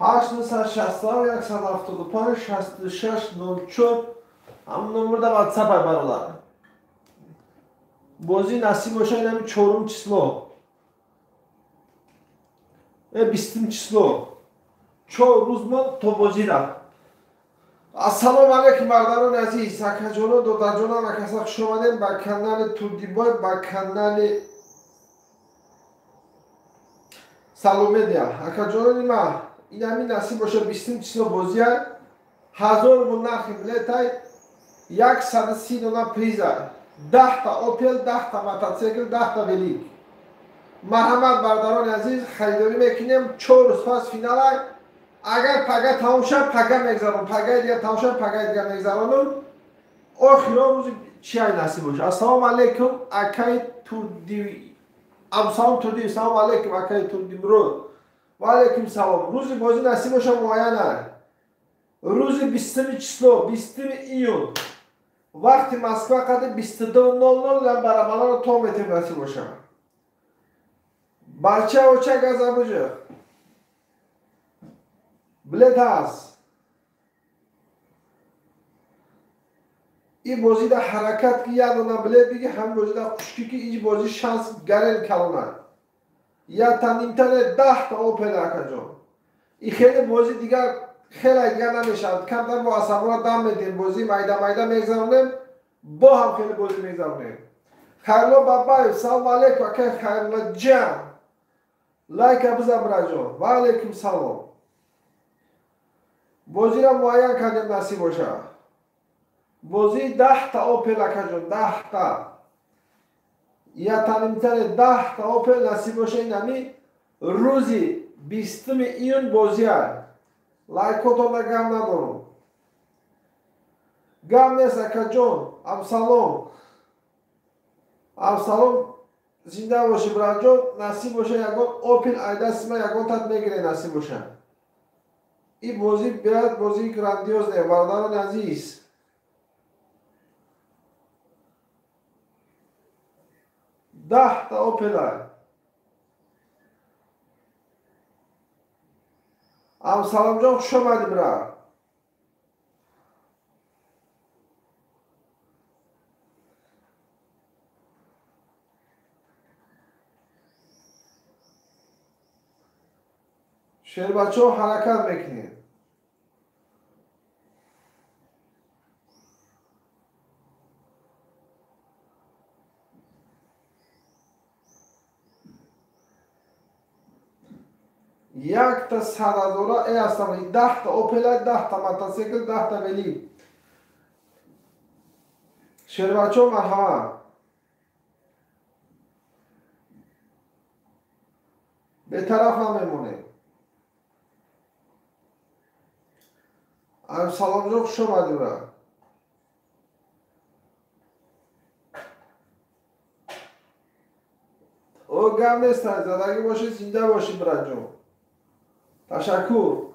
867 175 66 04 ҳамон номерда ватсап ай бародар. Бозӣ насиб боша инами 4 число. 20 число. 4 рӯз монд то бозира. Ассалому алайкум бародарони азиз, акаҷоно, додарҷонам, акаса хуш омадем ба канали Турдибой, ба канали Саломедиа. Акаҷонони ма, инами насиб боша 20 число бозия, 1000 рубл нархи билетай, 130 дона приза, 10 та Опел, 10 та мотоцикл, 10 та велик. Марҳамат бародарони азиз, харидорӣ мекунем, 4 рӯз пас финалай. Агар пага тамом шад, пага мегзаронам, пагаи дигар тамом шад, пагаи дигар мегзаронам. Охирон рӯзи чиай насиб боша. Ассалому алайкум акай Турди, Абусалом Турди, салому алайкум акай Турдимурод. Ва алайкум салом. Рӯзи бозӣ насиб боша муайяна. Рӯзи 20 число, 20 июн. Вақти Москва қади 22:00 барабанаро то метем насиб боша. Барча оча газа буҷа. Билет ҳаст. Ин бозида ҳаракат ки як дона билет биги, ҳамин бозида хушкӣ ки ин бозӣ шанс гарен калона. Якта нимтане 10 та Опел акаҷон. Ин хеле бозӣ дигар хеле дигар намешавад. Камтар бо асабора дам медиҳем, бозӣ майда майда мегзаронем, бо ҳам хеле бозӣ мегзаронем. Хайрулло Бабаев, салому алайкум акай Хайруллоҷон. Лайка бизан бираҷон. Ва алайкум салом. Бозиро муайян кардем насиб боша. Бозии 10 та Опел акаҷон, 10 та. Якта нимтане 10 та Опел насиб боша инами рӯзи 20 июн бозия. Лайкотонда гам надорум. Гам нест акаҷон. Абсалом. Абсалом зинда бошӣ бираҷон, насиб боша ягон Опел айдасти ма ягон тат мегире насиб боша. Ин бозӣ беҳад бозии грандиозне, бародарони азиз. 10 та Опела. Абсаломҷон хуш омадӣ бира. Шербачо ҳаракат мекунем. Якта садазора астам, 10 та Опела, 10 та мотоцикл, 10 та велик. Шербачо марҳамат. Бетараф намемонем. Абсаломҷон хуш омадӣ бира. О гам нест, задагӣ бошӣ, зинда бошӣ бираҷон. Ташаккур.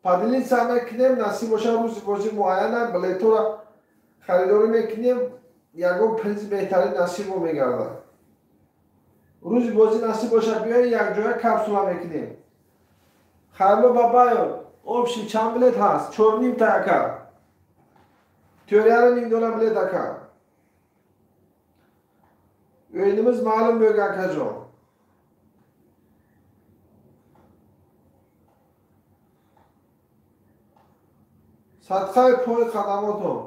Поделиться мекунем, насиб боша рӯзи бозӣ муайяна, билетора харидорӣ мекунем, ягон приз беҳтарин насибо мегардад. Рӯзи бозӣ насиб боша биёед якҷоя капсула мекунем. Хайрулло Бабаев, общий чанд билет ҳаст? 4.5 та ака. Теорияро ним дона билет ака. O'yinimiz ma'lum bo'lgan akajon. Садқаи пои қадамотон.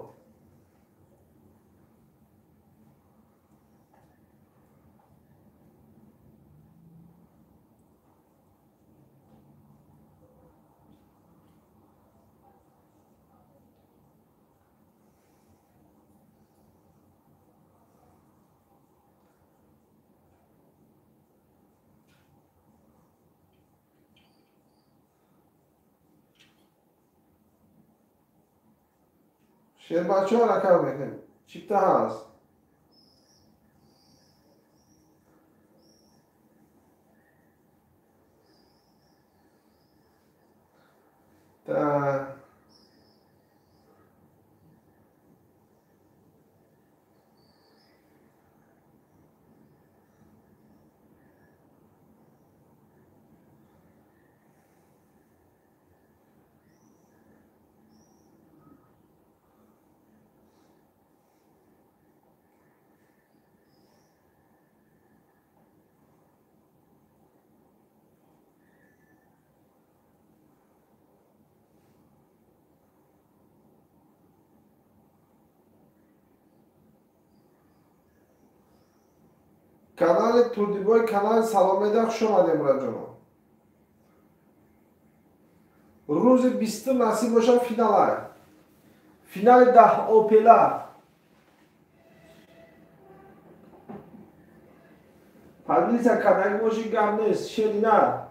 Шербачо ҳаракат мекунем. Чипта ҳаст. Та Канали Турдибой, канали Саломеда хуш омадем, мураҷоно. Рӯзи 20 насиб боша финала. Финали 10 Опела. Подлица кадаги боши гап нест, шерина.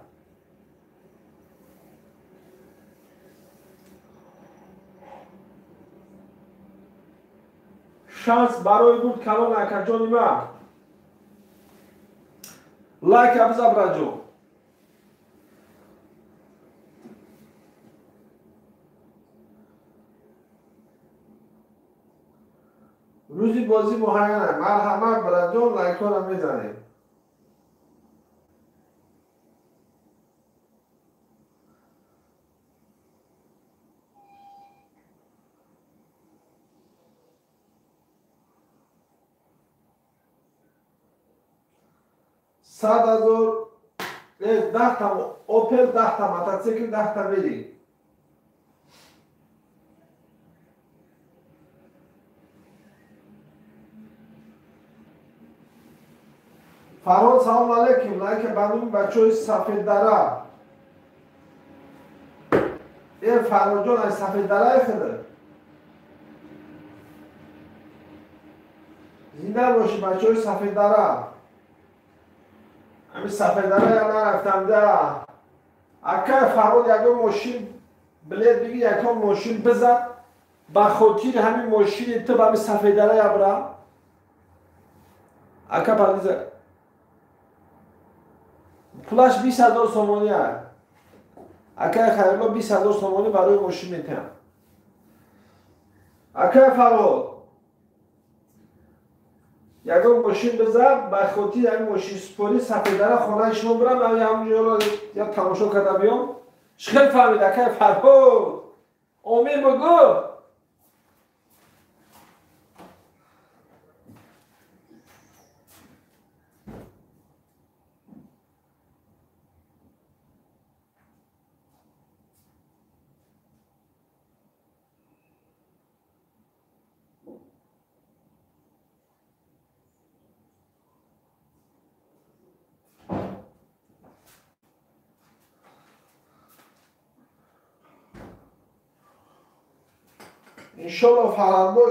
Шанс барои бурд калон акаҷони ман. Лайка биза браҷо. Рӯзи бозӣ муайяна. Марҳамат браҷон, лайкҳоро мезанем. Сад ҳазор, 10та Опел, 10та мотоцикл, 10та велик. Фарҳод, салом алейкум. Лайка ба номи бачаҳои Сафеддара. Фарҳодҷон, аз Сафеддараи худат. Зинда бошӣ, бачаҳои Сафеддара. Ҳамин Сафеддара я нарафтам да. Акай Фарҳод ягон мошин билет бигир, ягон мошин бизад. Ба хотири ҳамин мошини ту ба ҳамин Сафеддара я бира. Ака Парвиза пулаш 20 000 сомонӣ аст. Акай Хайрулло 20 000 сомонӣ барои мошин метиҳам. Акай Фарҳод ягон мошин бизад, ба хотири ҳамин мошинсупорӣ Сафеддара хонаи шумо бирам, ҳамонҷоро як тамошо карда биём. Чӣ хел фаҳмид акай Фарҳод? Омин бугӯ. Иншолло Фарҳандбой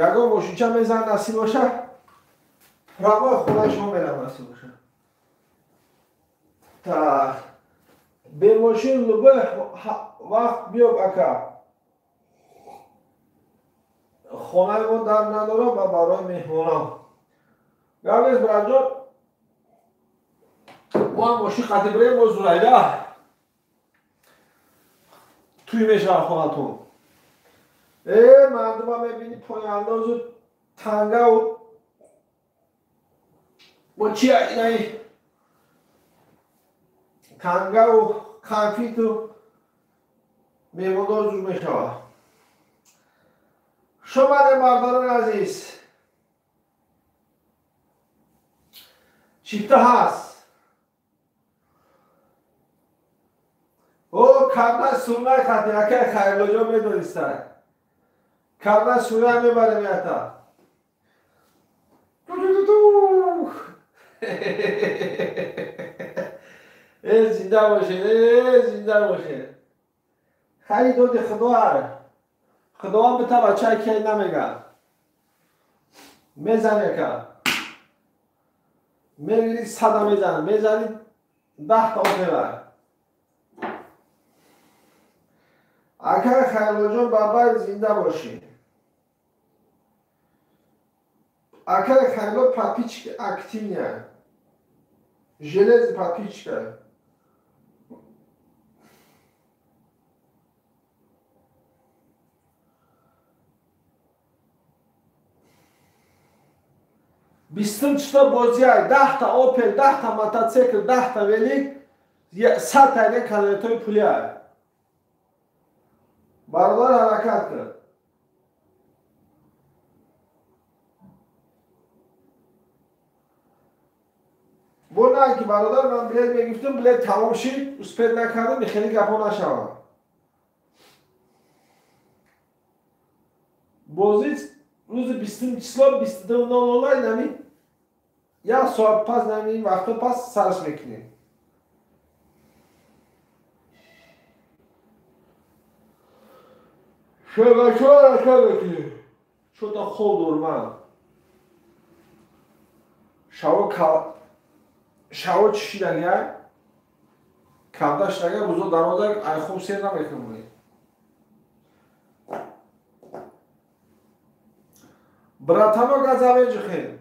ягон мошинча мезан, насиб боша, прямой хонаи шумо мерам, насиб боша. Так, бе мошин любой вақт биёб ака. Хонаи мо дар надорам ва барои меҳмонам. Гап нест, браҷон, мо ҳам мошин қатӣ бирем, мо зурайда. Туй мешавад хонатон. Мардума мебини пояндозу тангаву бо чи инаи тангаву конфиту меҳмондор зур мешавад. Шомаде мардони азиз. Чипта ҳаст. О, кабна сурнай хати, акай Хайруллоҷон медонистай. Кабна сурнай мебарем ята. Ту-ту-ту-ту. Зинда бошед, зинда бошед. Хайр доди Худо ҳар. Худованд бита бачае ки намегӯяд. Мезани ака. Мегири сада мезани, мезани 10та опера. Акай Хайруллоҷон бабай зинда бошӣ. Акай Хайрулло подписчик активный. Железный подписчик. Бистум число бозиай, 10та Опел, 10та мотоцикл, 10та велик, 100 тайна конвертҳои пулиай. Бародар ҳаракат кун. Бо на ки бародар ман билет мегирифтам, билет тамом шид, успет накардам, хеле гапҳо нашавад. Бозӣ Рӯзи 20 число 22:00 нами як соат пас нами ин вақто пас сарш мекунем. Шабака ҳаракат мекунем. Чӯта хоб дорман. Шаво чишидагия кавдашдага рӯзо дароза ай хоб сер намекунем. Братано газавеҷихе.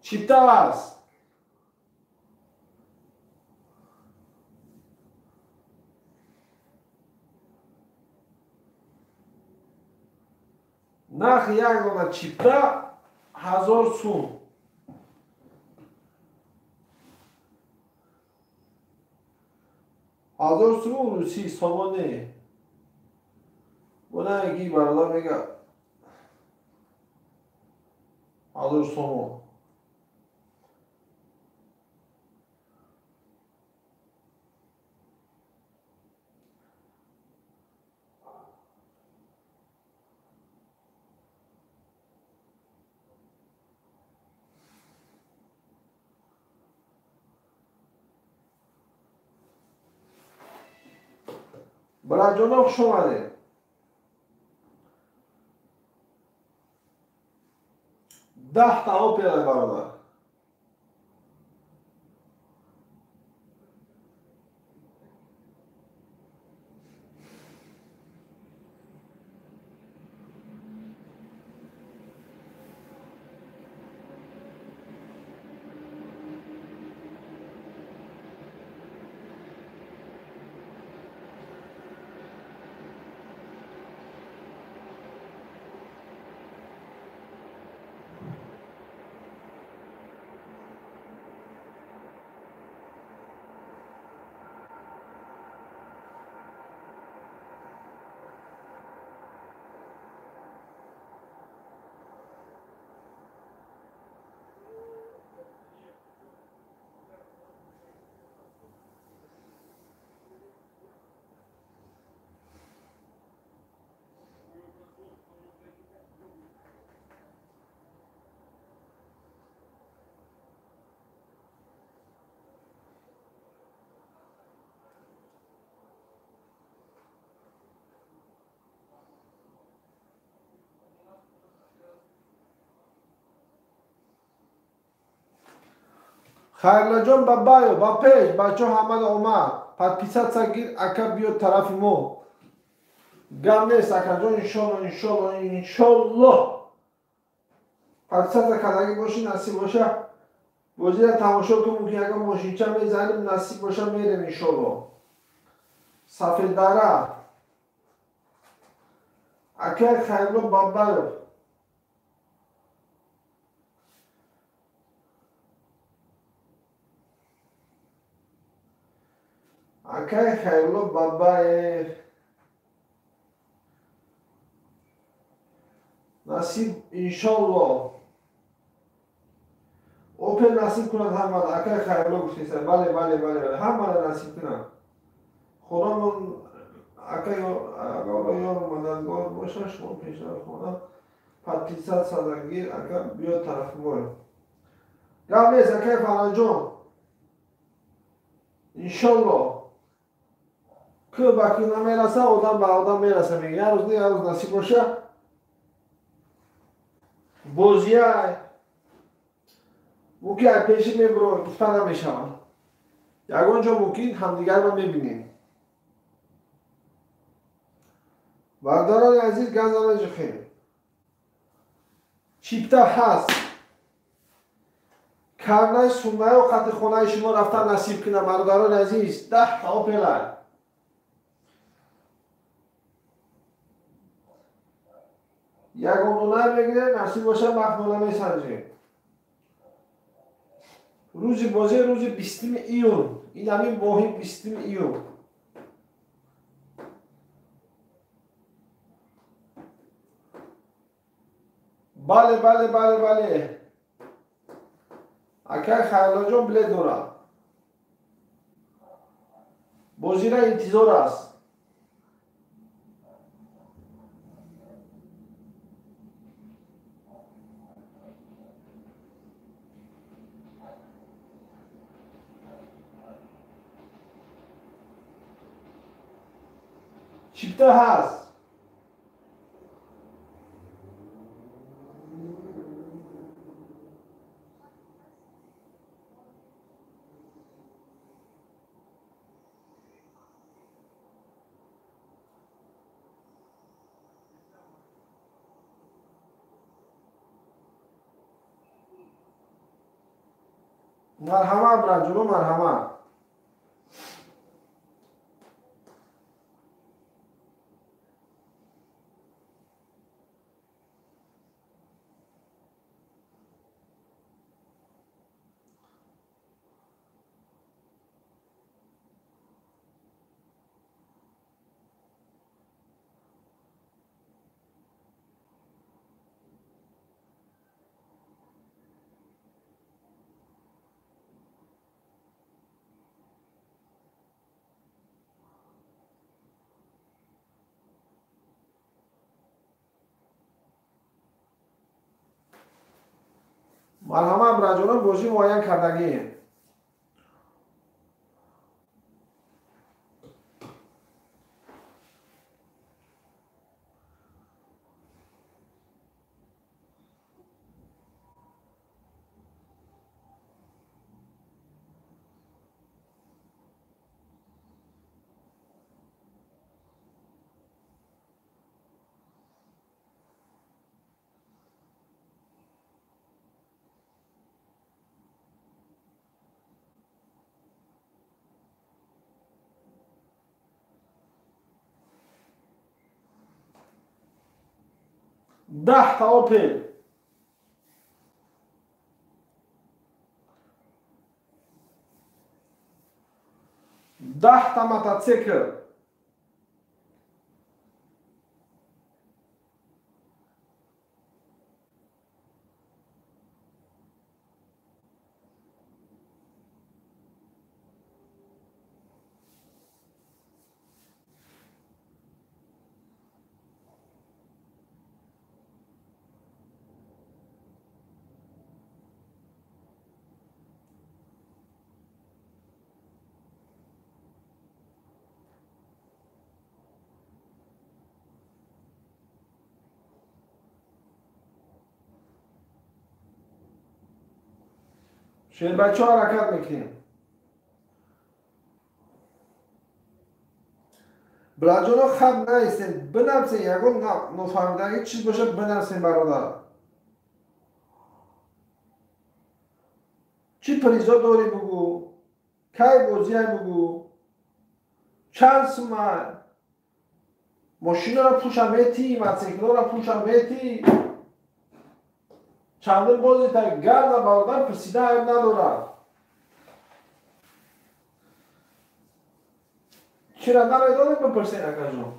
Чипта аст. Нархи як дона чипта 1000 сум. 1000 сум русӣ сомоне. Бона яки бародар мега 1000 сомон. Братҷоно хуш омадед. 10 та опера бародар. Хайрлаҷон Бабаев, ба пеш, бачаҳо ҳамада омад. Подписаться гир, ака, биё тарафи мо. Гап нест, акаҷон, иншолло, иншолло, иншолло. Подписаться кардагӣ бошӣ, насиб боша. Бозира тамошо кун, мумкин ягон мошинча мезанем, насиб боша мерем иншолло. Сафеддара. Акай Хайрло Бабаев. Акай Хайрулло Бабаев. Насиб иншолло. Опел насиб кунад ҳамада. Акай Хайрулло гуфтеса. Бале, бале, бале, бале. Ҳамада насиб кунад. Худомон акай ёр мададгор боша, шумо пешрафт хона. Подписаться гир, ака, биё тарафи мо. Гап нест, акай Фараҷон. Иншолло. Ки ба ки намераса, одам ба одам мераса, мега. Як рӯз не, як рӯз насиб боша. Бозия мумкин ай пеши мебуро, гуфта намешавад. Ягон ҷо мумкин ҳамдигарро мебинем. Бародарони азиз, газа наҷихем. Чипта ҳаст. Карнаи сумнаё қати хонаи шумо рафтан насиб кунам, бародарони азиз. 10 та опела. Ягон дона мегирем, насиб боша махмона месанҷем. Рӯзи бозӣ рӯзи 20 июн. Ин ҳамин моҳи 20 июн. Бале, бале, бале, бале. Акай Хайруллоҷон билет дорад. Бозира интизор аст. Чипта ҳаст. Марҳамат, браҷуно, марҳамат. Марҳамат, браҷонон, бозӣ муайян кардагӣ. Даҳта Опел. Даҳта мотоцикл. Шербачо ҳаракат мекунем. Браҷоно, хаб наистем, бинавсем, ягон нофаҳмидаги чиз боша, бинавсем, бародар. Чӣ призо дорӣ бугӯ, кай бозиай бугӯ, чанд сумай, мошинаро пӯша метӣ, мотоциклоро пӯша метӣ, чандин бозита гарда, бародар, пурсида айб надорад. Чира намедонем, бипурсем, акаҷон.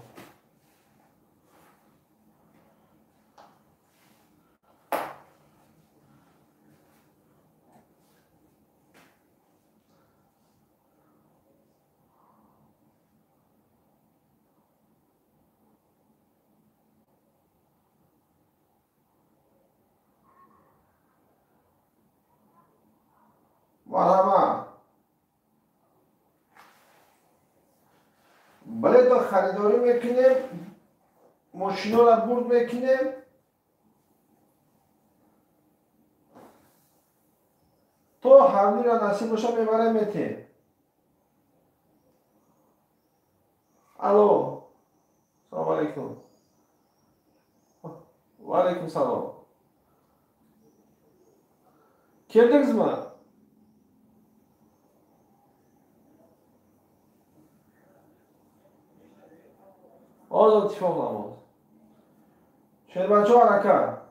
Марҳамат. Билето харидорӣ мекунем, мошинора бурд мекунем. То ҳавлиро насиб боша мебарем, метем. Алло. Салом алейкум. Ва алейкум салом. Keldingizmi? Ozod ittifoqlamiz. Sherbancho, harakat.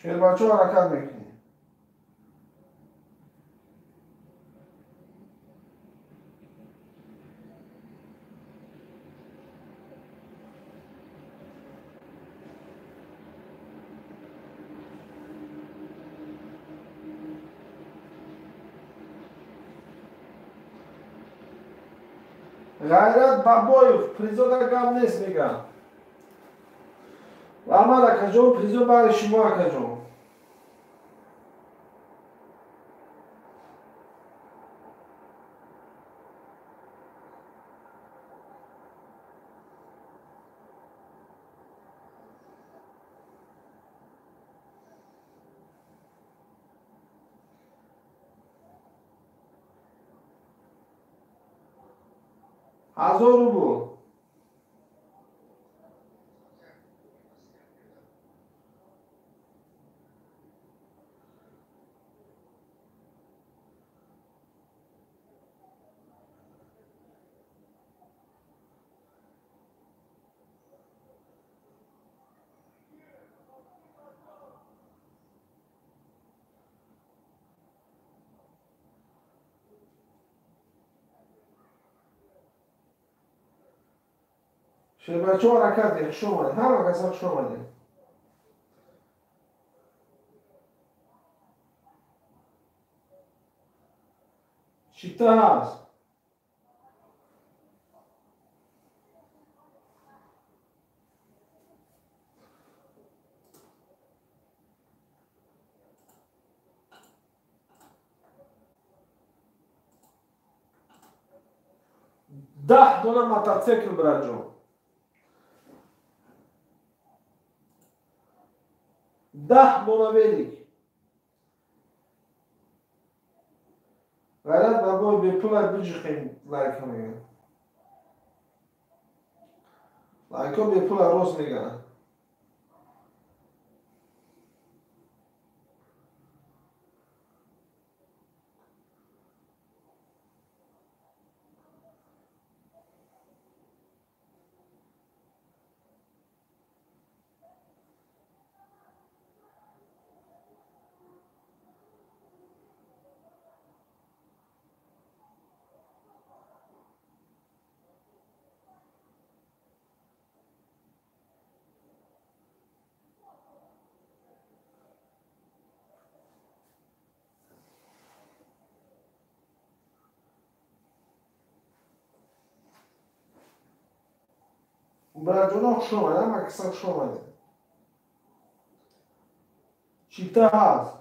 Шербачо ҳаракат мекунем. Ғайрат Бабоев призода гап нест мегӯям. Раҳмат акаҷон, призо бари шумо акаҷон. Ҳазор рубл. Шербачо ҳаракат мекунем. Хуш омадед. Ҳама каса хуш омадед. Чита ҳаст? Даҳ дона мототсикл бираҷон. Даҳ дона велик. Ғайрат Бабоев бепула биҷиқем лайка мегӯяд. Лайко бепула рост мегӯяд. Браҷоно хуш омадед, ҳама каса хуш омадед. Чита ҳаст?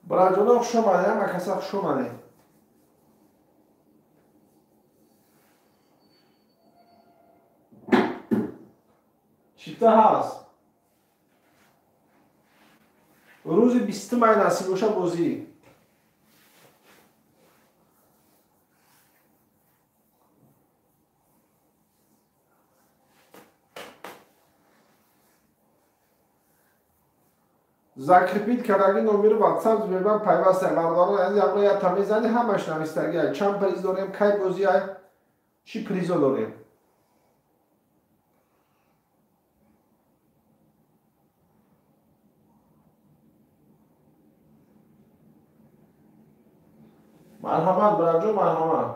Браҷоно хуш омадед, ҳама каса хуш омадед. Чита ҳаст? Рӯзи 20 май насиб боша бозӣ. Закрепить кардаги номери WhatsApp Сбербанк пайваста. Бародарон азиз, ҳамро як та мезани, ҳамаш навистагиай. Чанд приз дорем, кай бозиай, чӣ призо дорем. Марҳамат, браҷон, марҳамат.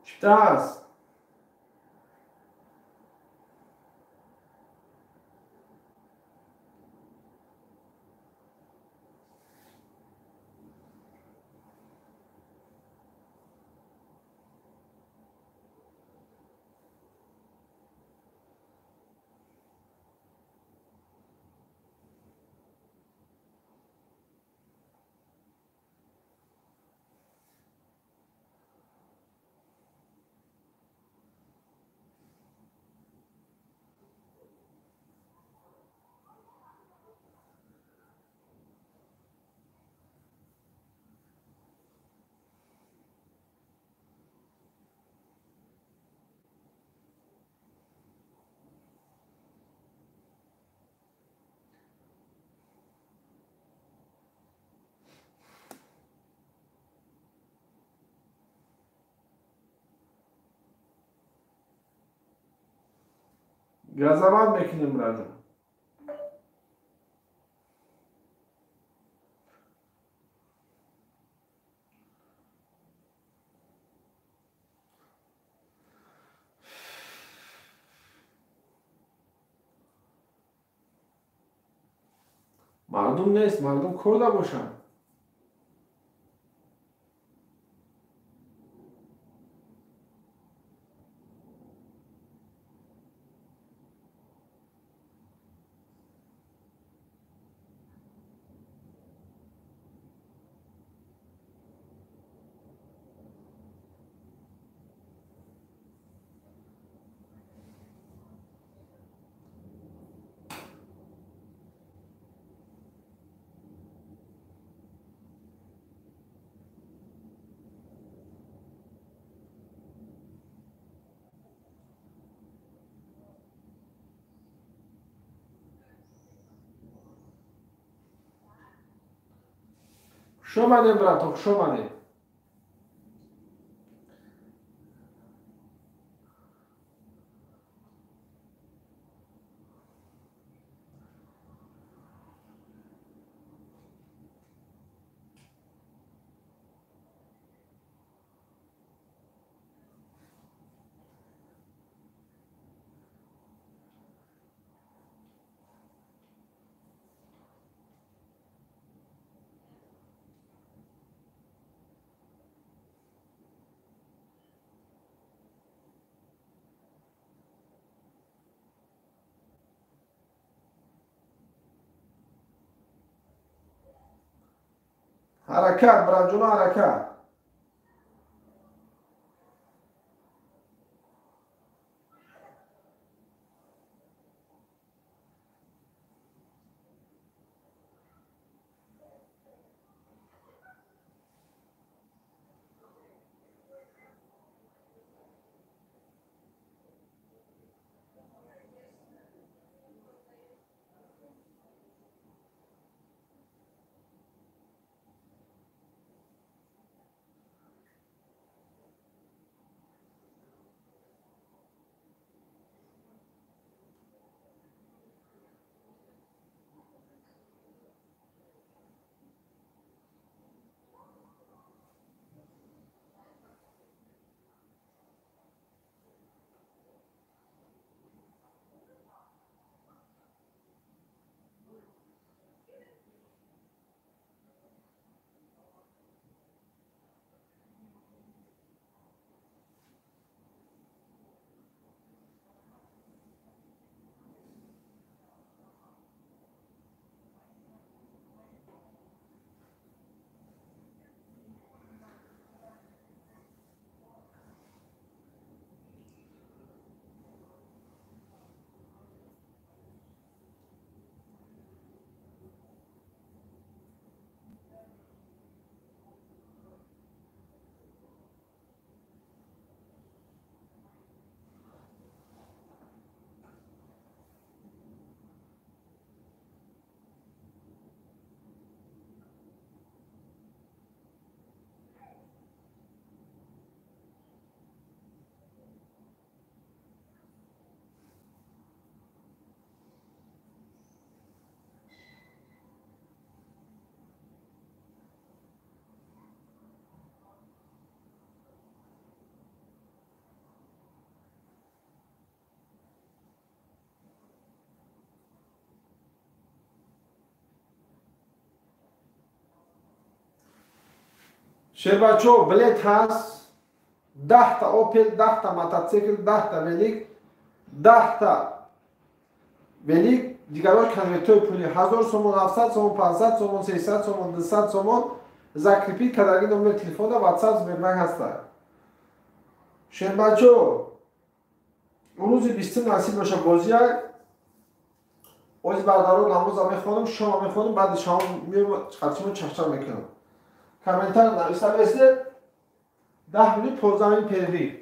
Чипта ҳаст? Газават мекунем, браҷон. Мардум нест, мардум корда бошанд. Хуш омадем, брато, хуш омадем. Ҳаракат, браҷоно, ҳаракат. Шербачо, билет ҳаст, 10-та Опел, 10-та мотоцикл, 10-та велик, 10-та велик, дигарош конвертҳои пули 1000 сомон, 700 сомон, 500 сомон, 300 сомон, 200 сомон. Закрепить кардаги номер телефона, WhatsApp, Сбербанк ҳаста. Шербачо, рӯзи 20-ум насиб боша бозия. Ози бардаро намоза мехонам, шома мехонам, баъди шом меоем, қатимо чахчах мекунам. Комментар нависа бесед, 10 минут, 15 минут перерыв.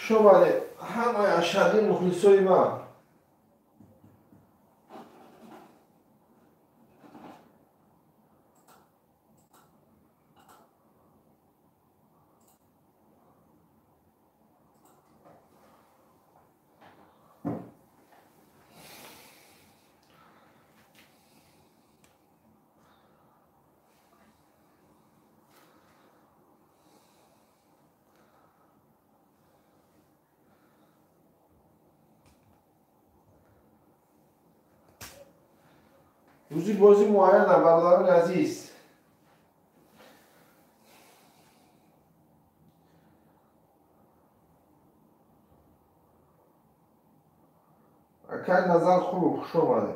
Шомаде ҳамаи ашаддии мухлисои ман. Рӯзи бозӣ муайяна, бародарони азиз. Акай Назар хуб, хуш омадед.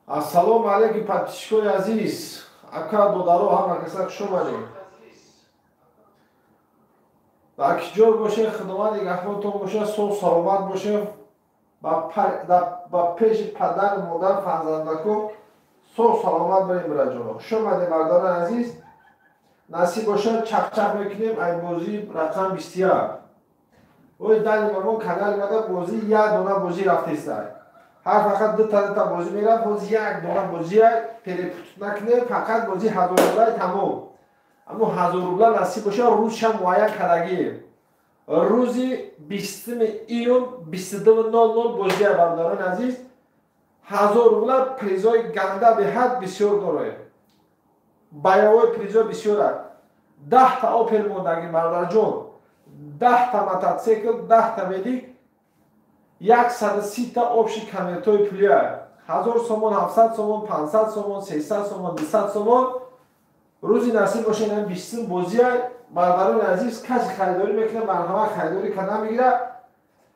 Ассалому алейкум, подписчикони азиз, ака, додаро, ҳама каса хуш омадед. Дар ки ҷой боше, Худованд нигаҳбонтон боша, соҳ саломат боше, ба пеши падару модар, фарзандако соҳ саломат барем, бираҷоно. Хуш омадед, бародарони азиз. Насиб бошад, чақчақ мекунем ай бозии рақам 21. Ой, дани мамон канали мада бозӣ як дона бозӣ рафтестай. Ҳар фақат дута бозӣ меравад, боз як дона бозия перепут накунем, фақат бозӣ 1000 рублай тамом. Аммо 1000 рубла насиб боша, рӯзша муайян кардагием. Рӯзи 20 июн 22:00 бозия, бародарони азиз. 1000 рубла призои ганда беҳад бисёр дорем. Баявои призо бисёр аст. 10 та Опел мондагӣ, бародарҷон, 10 та мотоцикл, 10 та велик, 130 та общий конвертҳои пулия. 1000 сомон, 700 сомон, 500 сомон, 300 сомон, 200 сомон. Рӯзи насиб боша, ин 20 бозия, бародарони азиз, касе харидорӣ мекунад, марҳамат, харидорӣ карда мегирад.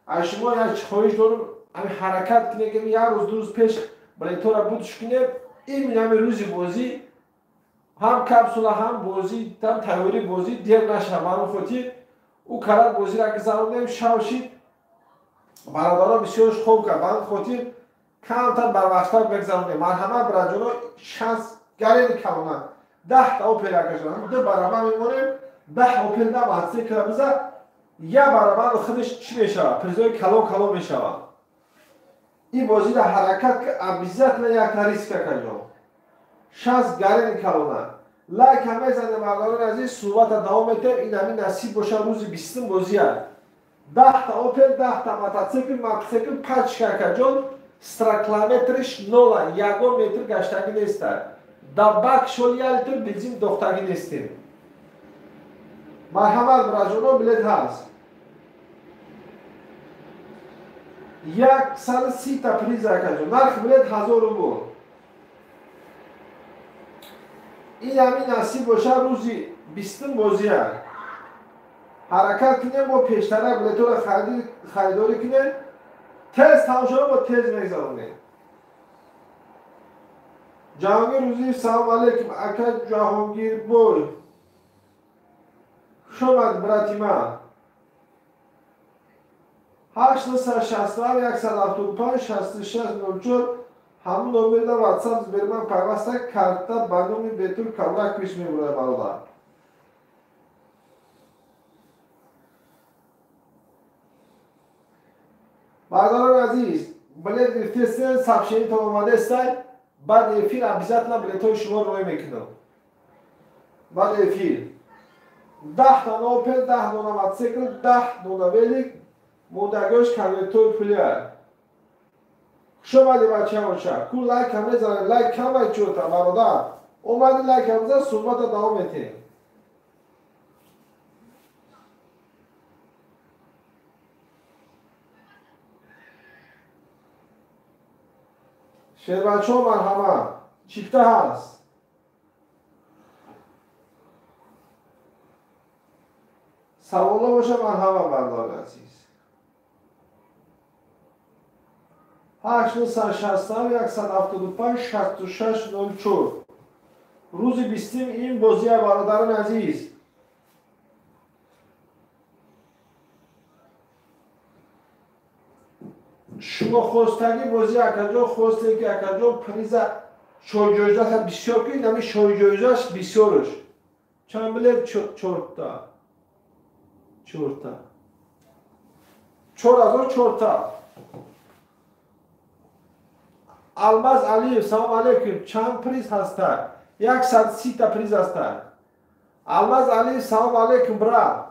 Аз шумо як хоҳиш дорам, ҳамин ҳаракат кунед, ки як рӯз, ду рӯз пеш билетҳоро будш кунем. Ин ҳамин рӯзи бозӣ ҳам капсула, ҳам бозӣ, ҳам тайёрии бозӣ дер нашавад. Ба ҳамин хотир ӯ карат бозиро гузаронем, шав шид, бародарон бисёрш хоб кард. Ба ҳамин хотир камтар барвақттар бигзаронем. Марҳамат, бираҷоно, шанс гарени калона. 10 та Опел якашон, ду барабар мемонем, 10 Опел да мотоцикл биза, як барабар худаш чӣ мешавад? Призои калон калон мешавад. Ин бозиро ҳаракат обязательно якта риска каҷон. Шанс гарени калона. Лайк ҳам мезанем, бародарони азиз, суҳбата давом метем. Ин ҳамин насиб боша рӯзи 20 бозия. 10 та Опел, 10 та мотоцикл, пачка акаҷон, страклометриш 0, ягон метр гаштагӣ неста. Да бак шол 1 литр бензин дохтагӣ нестем. Марҳамат, бираҷоно, билет ҳаст. 130 та приз акаҷон. Нархи билет 1000 рубл. Ин ҳамин насиб боша рӯзи 20 бозия. Ҳаракат кунем, мо пештара билетҳоро харидорӣ кунем, тез тамошоро мо тез мегзаронем. Ҷаҳонгир Рӯзиев, салом алейкум, ака Ҷаҳонгирбой. Хуш омад, брати ман. 867 175 66 04 ҳамун номерда WhatsApp Сбербанк пайваста карта ба номи Бетур Кавракович мебурад, бародар. Бародарони азиз, билет гирифтесен, сообщениятон омадестай, баъди эфир обязательно билетҳои шумо рой мекунам. Баъди эфир 10 дона Опел, 10 дона мотоцикл, 10 дона велик, мондагиҳош конвертҳои пулия. Хуш омадӣ, бачаҳоча. Ку лайк ҳам мезанем, лайк камай чӯта, бародар. Омадӣ лайк ҳам бизан, суҳбата давом метиҳем. Шербачо, марҳамат. Чипта ҳаст. Саволо боша, марҳамат, бародари азиз. 867 175 66 04. Рӯзи 20 ин бозия, бародарони азиз. Шумо хостагӣ бозӣ акаҷон, хостем ки акаҷон приза шоҳҷоизаша бисёр кунед, ҳамин шоҳҷоизаш бисёрш. Чанд билет? Чорта. Чорта. 4000 чорта. Алмаз Алиев, салом алейкум. Чанд приз ҳаста? 130 та приз ҳаста. Алмаз Алиев, салом алейкум, брат.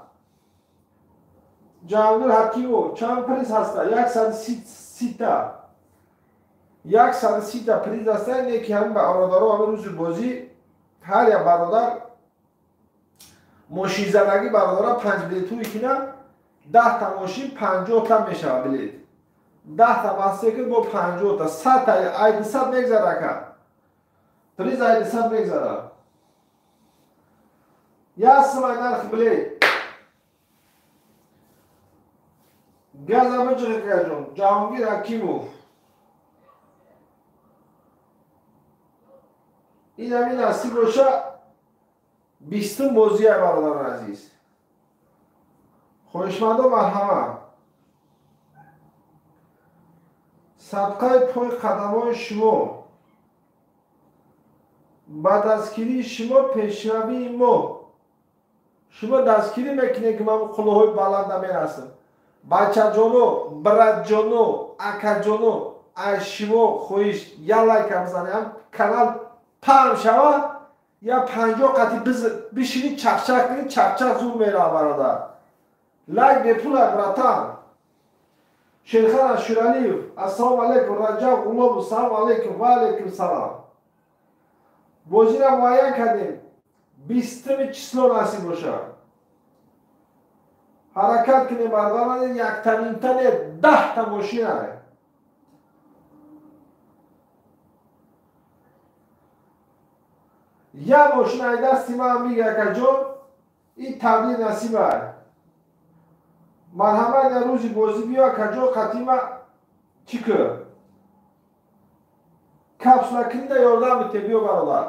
Ҷаҳонгир Ҳакимов, чанд приз ҳаста? 130 та. 130 та приз ҳаста. Не ки ҳамин бародаро ҳамин рӯзи бозӣ ҳар як бародар мошинзадагӣ бародара 5 билетҳое кина 10 та мошин 50 та мешавад билет. 10 та мотоцикл бо 50 та, 100 та, ай 200 мегзара ака. Приз ай 200 мегзара. Як сумай нархи билет. Газа биҷиқ, акаҷон. Ҷаҳонгир Ҳакимов. Ин ҳамин насиб боша 20 бозия, бародарони азиз. Хоҳишмандо, марҳамат. Садқаи пои қадамҳои шумо, ба дастгирии шумо пешравии мо. Шумо дастгирӣ мекунед, ки ман қуллаҳои баланда мерасам. Бачаҷоно, братҷоно, акаҷоно, аз шумо хоҳиш як лайкам бизанед, канал паҳн шавад, я 50 қати бишинӣ чақчақ кунӣ, чақчақ зур мерава, бародар. Лайк бепул, братан. Шерхан Ашуралиев, ассалому алейкум. Раҷаб Ғуломов, салому алейкум. Ва алейкум салом. Бозиро муайян кардем. 20 число насиб бошад. Ҳаракат кунем, бародарон, яктанинтане 10 та мошина. Як мошина ай дасти ман бига, акаҷон, ин таблиғ насиба. Марҳамат, ина рӯзи бозӣ биё, акаҷон, қатима чӣ кӯ? Капсула книда ёрдам бите, биё, бародар.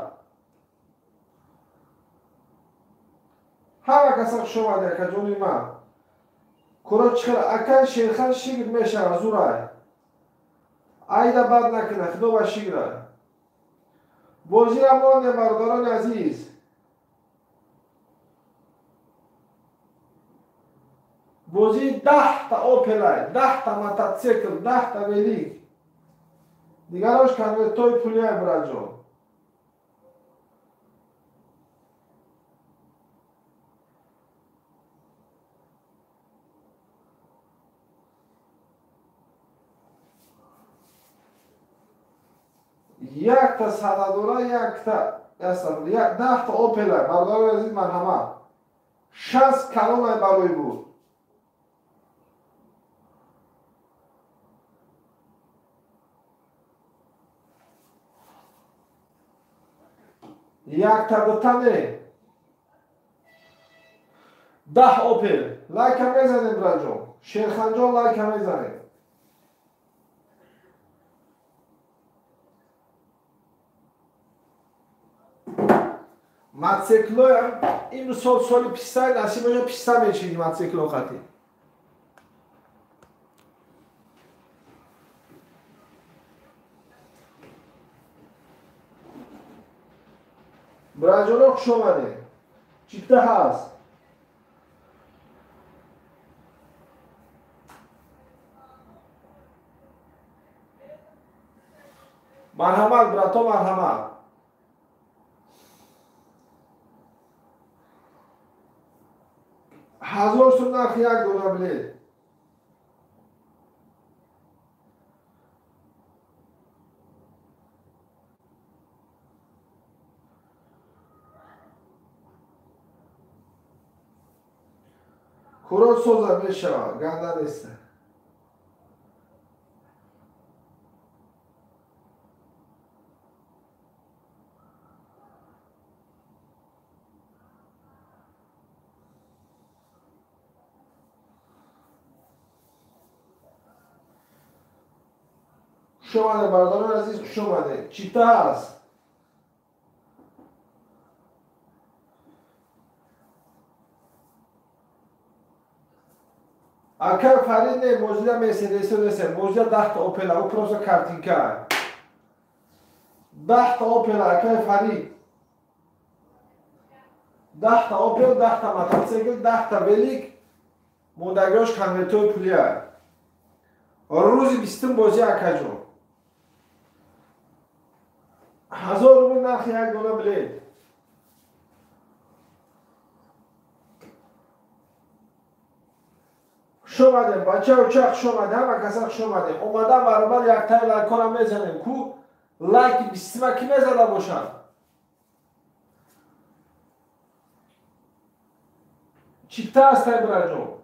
Ҳама каса хуш омадӣ, акаҷони ман. Куро чихел ака Шерхан шигр мешава, зурай. Айда бад накуна, худо ба шигра. Бозира мондем, бародарони азиз. Бозии 10 та Опелай, 10 та мотоцикл, 10 та велик. Дигарош конвертҳои пулиай, братҷон. Якта сададора, якта 10 та Опела. Бародарони азиз, марҳамат. 60 калонай барои буд. Якта дута не. 10 Опел. Лайка мезанем, браҷон. Шерханҷон, лайка мезанем. Мотоциклоям имсол соли писта насиб боша, писта мечинӣ мотоцикло хати. Браҷоно, хуш омадед. Чипта ҳаст. Марҳамат, брато, марҳамат. 1000 сум нархи як дона билет. Курот соза мешавад, ганда нест. Хуш омадед, бародарони азиз, хуш омадед. Чипта ҳаст. Акар Фарид, не, мозида Мерседесо несе, мозида 10 та Опела, ӯ просто картинка. 10 та Опела, акай Фарид. 10 та Опел, 10 та мотоцикл, 10 та велик, мондагиҳош конвертҳои пулия. Рӯзи 20-ум бозӣ, акаҷон. 1000 рубл нархи як дона билет. Хуш омадем, бача уча, хуш омадем, ҳама каса хуш омадем. Омадан баробар яктаи лайкҳоро мезанем. Ку лайки 20-ума ки мезада бошанд? Чипта ҳастай, бираҷон.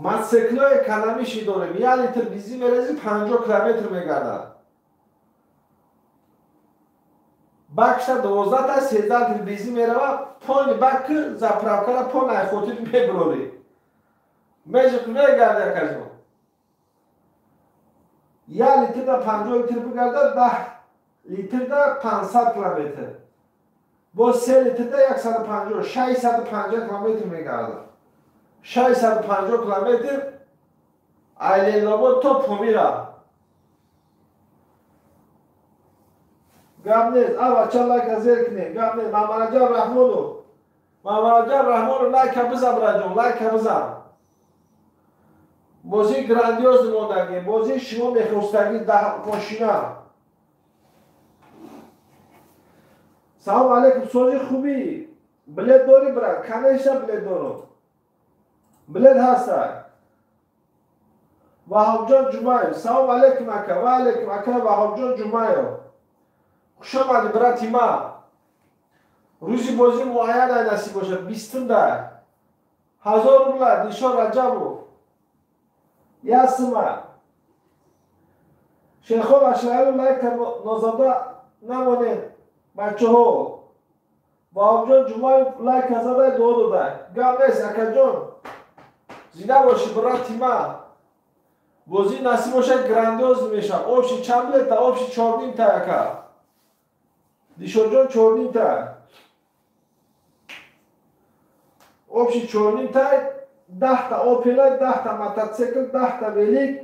Мотоциклҳои экономиши дорем. 1 литр бензин мерези, 50 километр мегардад. Бакша 12 та 13 литр бензин мерава, полный бак, заправкара полный хотир мебурорӣ. Меҷиқ мегарди, акаҷон. 1 литрда 50 литр бигардад, 10 литрда 500 километр. Бо 3 литрда 150, 650 километр мегардад. 650 километр Айленобод то Помира. Гап нест. А бача, лайка зер кунед. Гап нест. Мамараҷаб Раҳмонов. Мамараҷаб Раҳмонов, лайка бизан, браҷон, лайка бизан. Бозии грандиоз мондагӣ, бозии шумо мехостагӣ, 10 мошина. Салом алейкум, сози, хубӣ? Билет дорӣ, брат? Конечно, билет дорам. Билет ҳаста. Ваҳобҷон Ҷумаев. Салом алейкум, ака. Ва алейкум, ака Ваҳобҷон Ҷумаев. Хуш омадӣ, брати ма. Рӯзи бозӣ муайян ай, насиб бошад, 20-умда. 1000 рубла, Дилшод Раҷабов. Ясима. Шерхон Ашраилов, лайка нозада намонед, бачаҳо. Ваҳобҷон Ҷумаев лайка задай, дуо додай. Гап нест, акаҷон. Зинда бошӣ, брати ма. Бозӣ, насиб бошад, грандиоз мешавад. Общий чанд билета? Общий чорнимта, ака. Дилшодҷон, чорнимта. Общий чорнимта, 10 та Опела, 10 та мотоцикл, 10 та велик,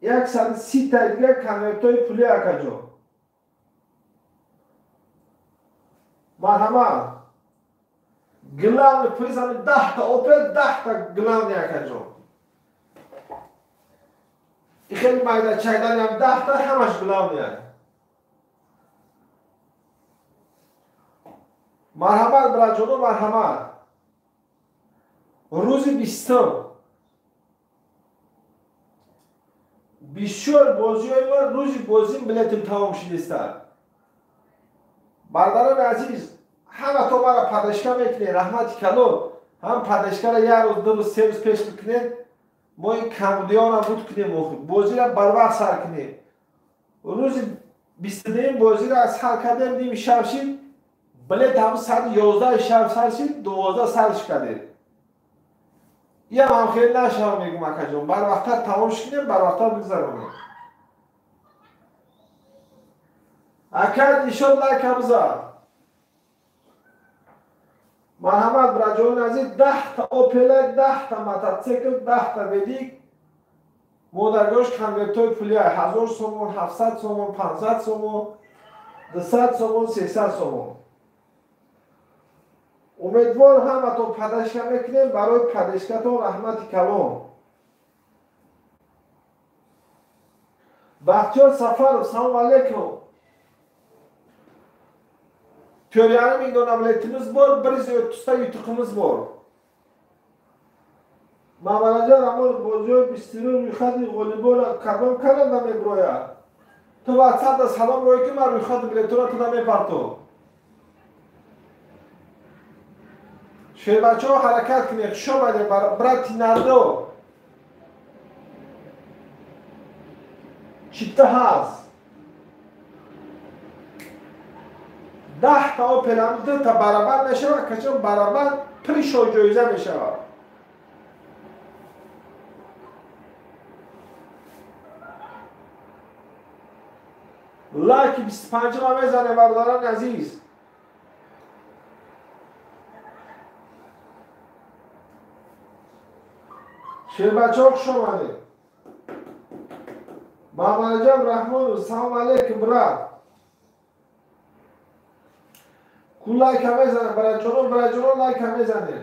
130 та дигар конвертҳои пулӣ, акаҷон. Марҳамат. Главный приз ҳами 10 та Опел, 10 та главный, акаҷон. И хеле майда чайданиам 10 та, ҳамаш главный. Марҳамат, браҷоно, марҳамат. Рӯзи 20-ум. Бисёр бозиҳои мо рӯзи бозим билетим тамом шидиста. Бародарони азиз, ҳамато мара падашка мекунед, раҳмати калон. Ҳам падашкара як рӯз, ду рӯз, се рӯз пеш бикунед, мо ин камбудиёнам буд кунем, бозиро барвақт сар кунем. Рӯзи 22 бозиро сар кардем, ними шаб шид, билет ҳам соати 11 шаб сар шид, 12 сарш кардем. Иам ҳам хеле нашава мегум, акаҷон, барвақттар тамом шикунем, барвақттар бигзаронем. Ака нишон лайка бизар. Марҳамат, бираҷони азиз, 10та Опела, 10та мототсикл, 10та велик, модаргош конвертҳои пулия 1000 сомон, 700 сомон, 500 сомон, 200 сомон, 300 сомон. Умедвор ҳаматон падашка мекунем, барои падашкатон раҳмати калон. Бахтиёр Сафаров, салом алейкум. 4,5 ming dona biletimiz bor, 130ta yutuqimiz bor. Мамараҷон Амон, бозиҳои 22 рӯйхати ғолибонро кадом канал намебирояд? Ту ватсапда салом рӯй ки ман рӯйхати билетҳоро ту намепартом. Шербачаҳо ҳаракат кунед, хуш омадед, брати Нардо. Чипта ҳаст. 10та Опелам 2та барабар мешавад, качон барабар пули шоҳҷоиза мешавад. Лайки 25-ро мезанем, бародарони азиз. Шербачаҳо хуш омадед. Мамараҷаб Раҳмонов, салом алейкум, брат. Ку лайка мезанем, бираҷонон, бираҷонон лайка мезанем.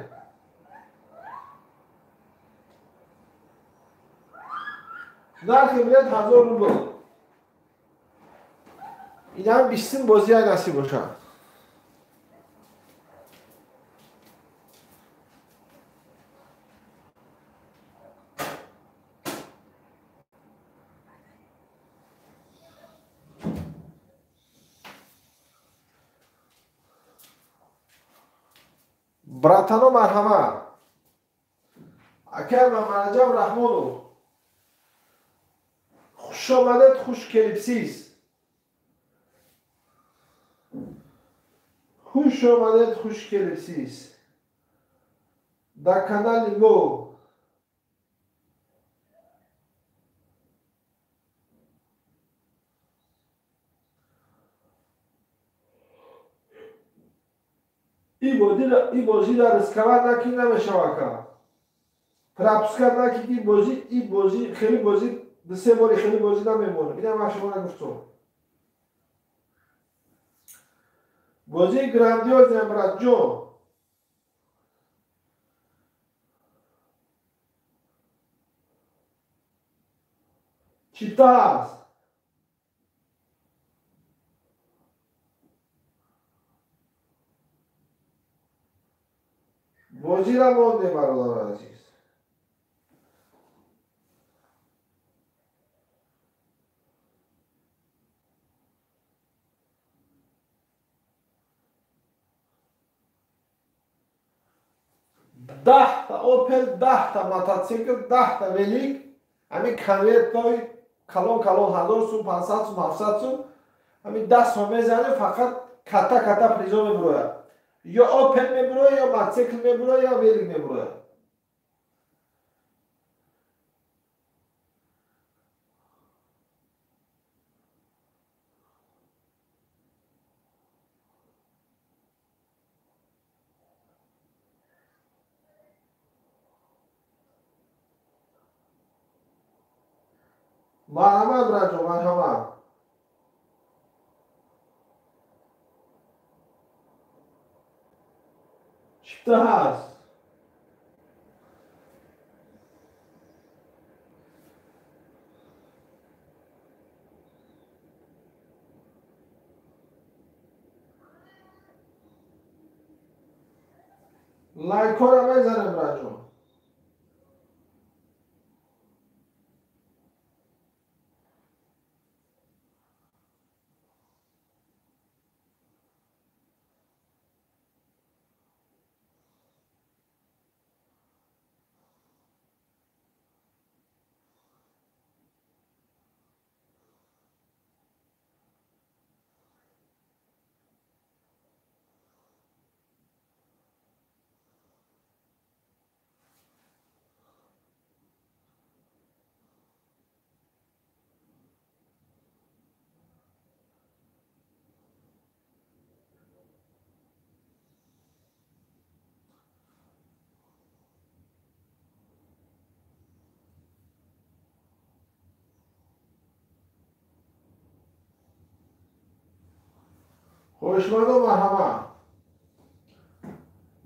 Нархи билет 1000 рубл. Инам 20 бозия насиб бошад. Братано, марҳамат. Акай Мамараҷаб Раҳмонов, хуш омадед, хуш келибсиз. Хуш омадед, хуш келибсиз. Дар канали мо и бозиро рисковать накӣ намешавад, ка. Пропускать накӣ ки бозӣ, и бозӣ хеле бозӣ ду-се бори хеле бозӣ намемонад. Инам ман шумо нагуфтам. Бозии грандиозне, братҷон. Чита ҳаст. Бозиро мондем, бародарони азиз. 10та Опел, 10та мототсикл, 10та велик, ҳамин конвертҳои калон калон 1000 сум, 500 сум, 700 сум, ҳамин 10 сум мезанем, фақат ката ката призо мебирояд. Ё Опел мебирояд, ё мотоцикл мебирояд, ё велик мебирояд. Марҳамат, браҷон, марҳамат. Чипта ҳаст. Лайкҳоро мезанем, браҷон. Хоҳишмандон, марҳамат.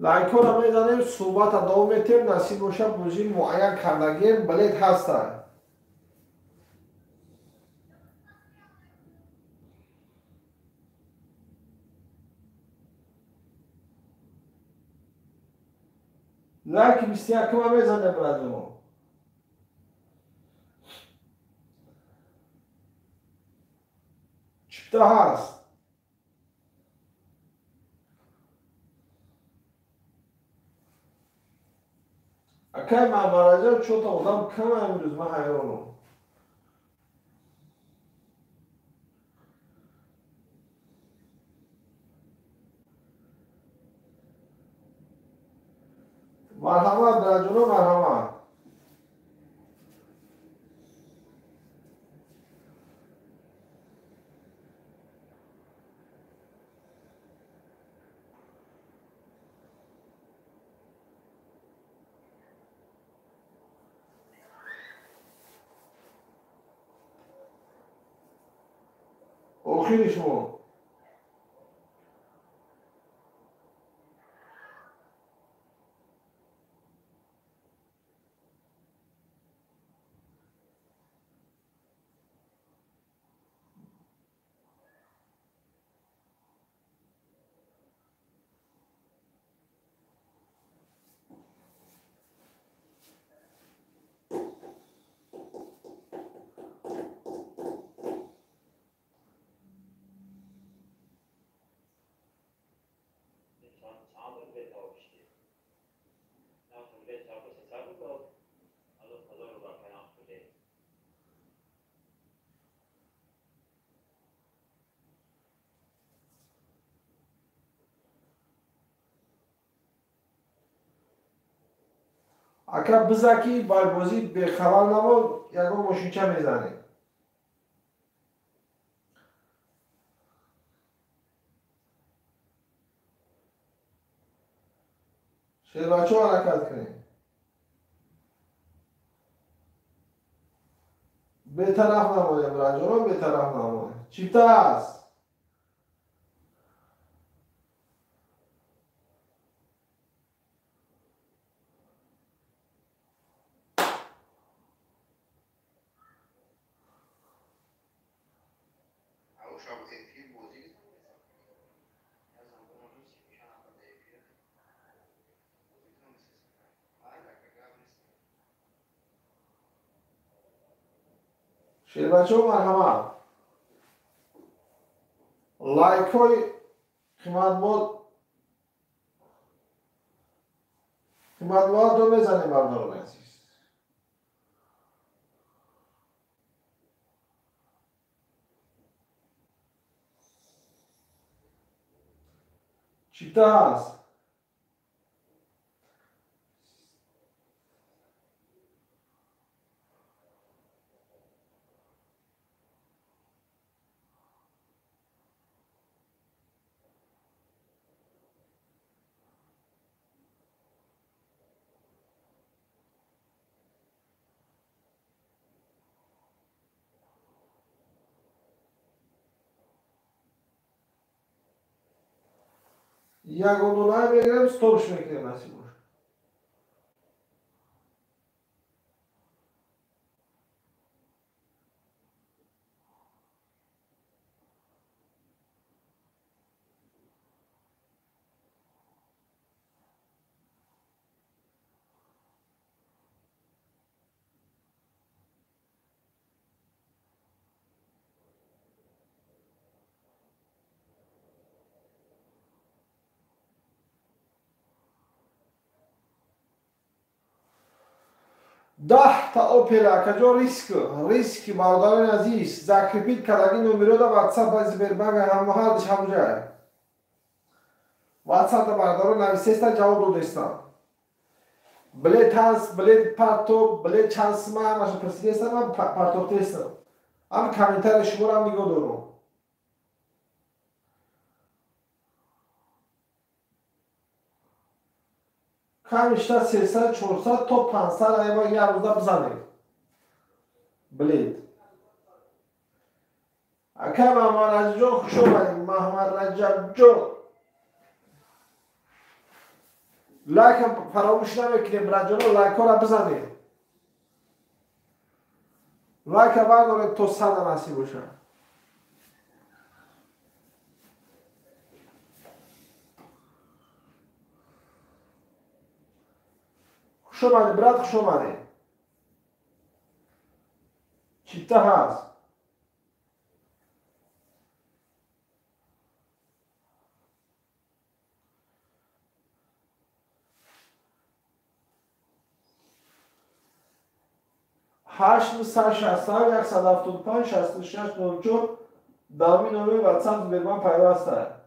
Лайкҳоро мезанем, суҳбата давом метиҳем, насиб боша, бозӣ муайян кардагием, билет ҳастанд. Лайки 21-ма мезанем, братҷонон. Чипта ҳаст. Акай Мамараҷаб, чота одам кама имрӯз, ман ҳайронам. Марҳамат, братҷонон, марҳамат. Охири шумо. Ака бизаки байбозӣ бехабар набод, ягон мошинча мезанем. Шербачо, ҳаракат кунем. Бетараф намоем, братҷонон, бетараф намоем. Чипта аст. Шербачо, марҳамат. Лайкҳои қиматбоҳатро мезанем, бардорони азиз. Чипта ҳаст. Ягон дона мегирем, стопш мекунем, насиб боша. 10 та Опел, акаҷон, риск, риски, бародарони азиз, закрепить кардаги номерода ватсап ба Сбербанк ҳамаҳардиш ҳамҷай. Ватсапда бародарон нависеста, ҷавоб додестам. Билет ҳаст, билет парто, билет чанд сима, ҳамаша пурсидестам, ман партофтестам. Ҳам комментарии шуморо ҳам нигоҳ дорам. Камишта 300, 400 то 500 айва як рӯза бизанед. Билет. Ака Маҳмадраҷабҷон, хуш омадед. Маҳмадраҷабҷон, лайка фаромӯш намекунем, браҷоно, лайкҳоро бизанед. Лайка бардоред то 100 насиб бошад. Хуш омадед, брат, хуш омадед. Чипта ҳаст. Ҳашт 967 175 66 04 давоми номери WhatsApp Сбербанк пайваст аст.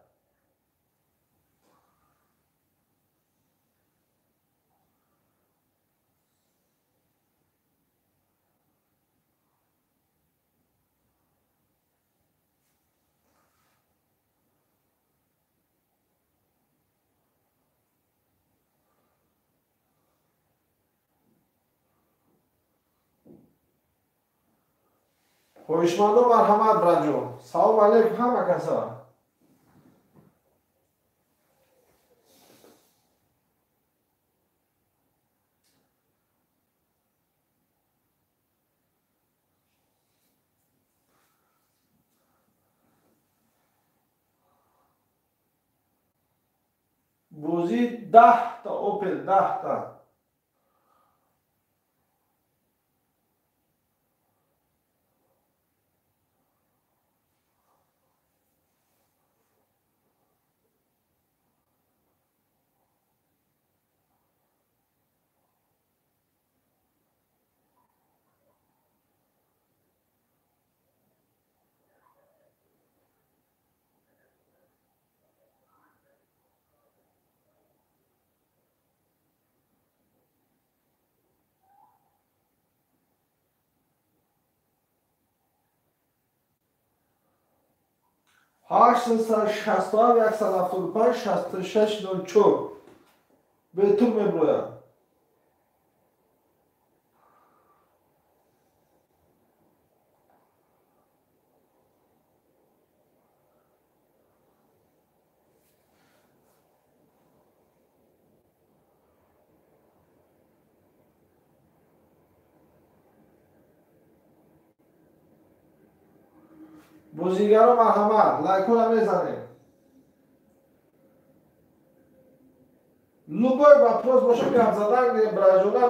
Хоҳишмандо, марҳамат, браҷон. Салом алейкум ҳама каса. Бозӣ 10та Опел, 10та. 867 175 66 04 бетур меброяд. Бозигаро, марҳамат, лайкҳоро мезанем. Любой вопрос боша, гап задан браҷона.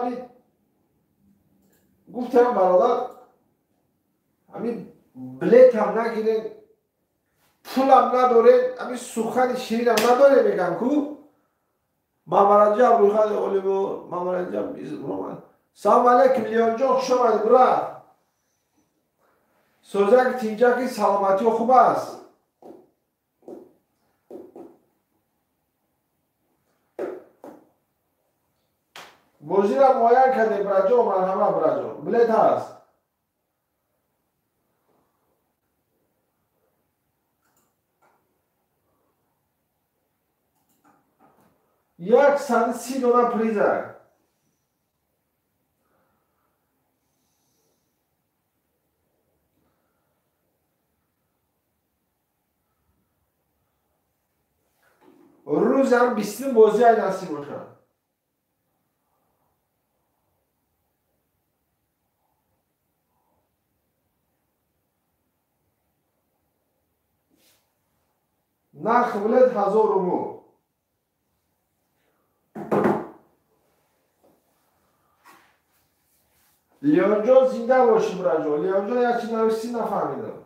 Гуфтам, бародар, ҳамин билетам нагирен, пулам надорем, ҳамин сухани ширинам надорем, мегам ку. Мамараҷаб рӯйхати олибо, Мамараҷаб. Салом алейкум, Леонҷон, хуш омадед, брат. Созак, тинҷаки, саломатиё хуб аст? Бозиро муайян кардем, браҷон, марҳамат, браҷон. Билет ҳаст. 130 дона приза. Рӯзам 20 бозӣ ай насиб бошад. Нарх билет 1000 рубл. Леонҷон, зинда бошӣ, браҷон. Леонҷон, як чи нависӣ, нафаҳмидам.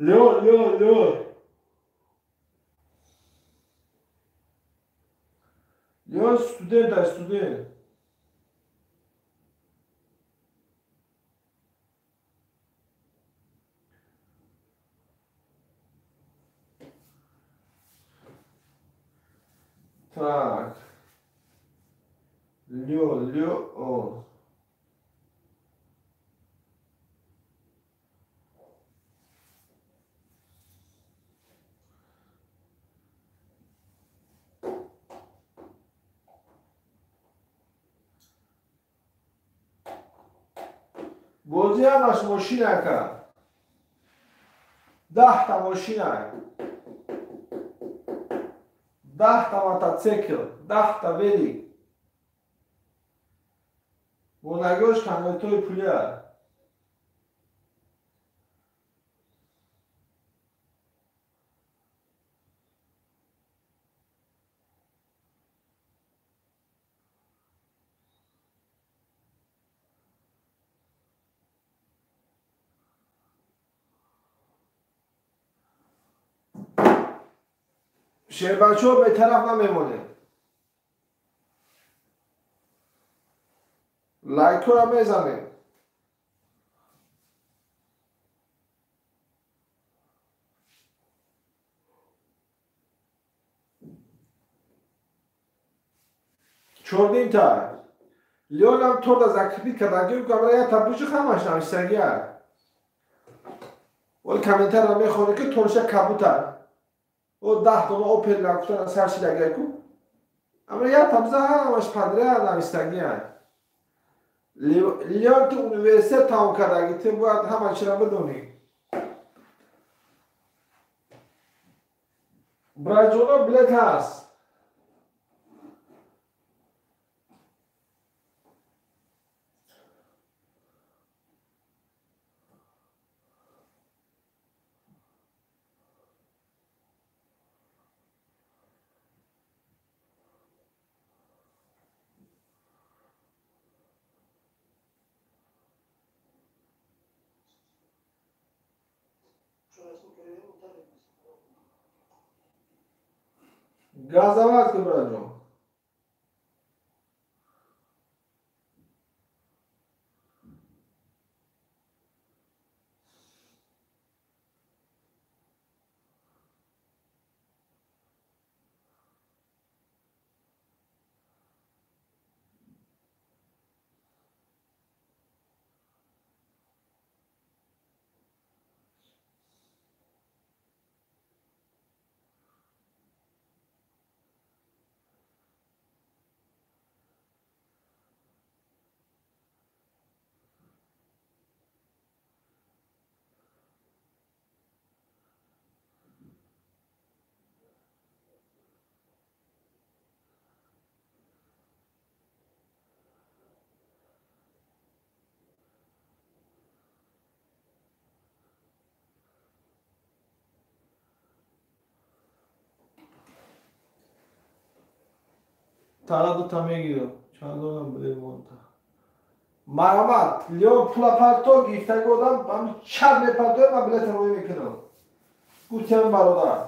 Леон, Леон, Леон. Леон студент ай, студент. Так. Леон, Леон. Бозӣ ҳамаш мошина ака. 10 та мошина. 10 та мотоцикл, 10 та велик. Монагиҳош конвертҳои пулия. Шербачо бетараф намемонем. Лайкҳоро мезанем. Чординта. Леонам торда закрепить кардаги гамра я табужи ҳамаш нависагия. Вали комментарро мехонем ки торша кабута. О 10 дона опел накутана сар шидагику. Амра я табза ҳамаш подряд нависагия. Леон ту университет тамом кардаги, ту бояд ҳама чиро бидонӣ. Браҷоно билет ҳаст. Газовать ки браҷон. Тара дута мегирам. Чанд донам билет монда. Марҳамат, Леон пула парто гирифтаги одам ҳами чап мепартояд, ман билета рӯй мекунам. Гуфтиам бародар.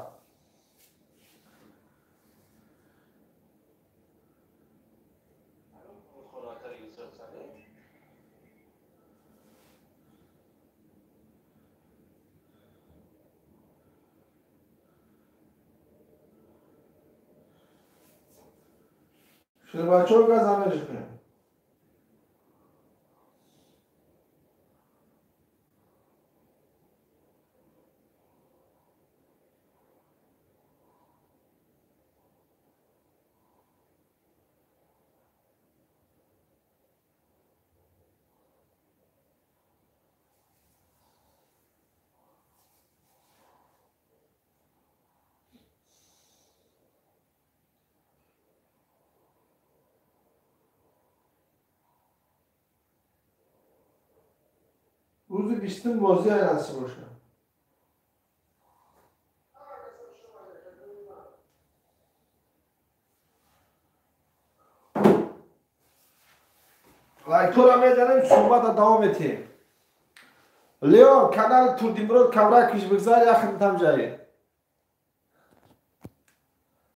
Шербачо газа мешкунем. Рӯзи бистум бозӣ насиб бошад. Лайкҳоро мезанем, суҳбата давом метиҳем. Леон, канали Турдимурод камракиш бигзар, яхн тамҷае.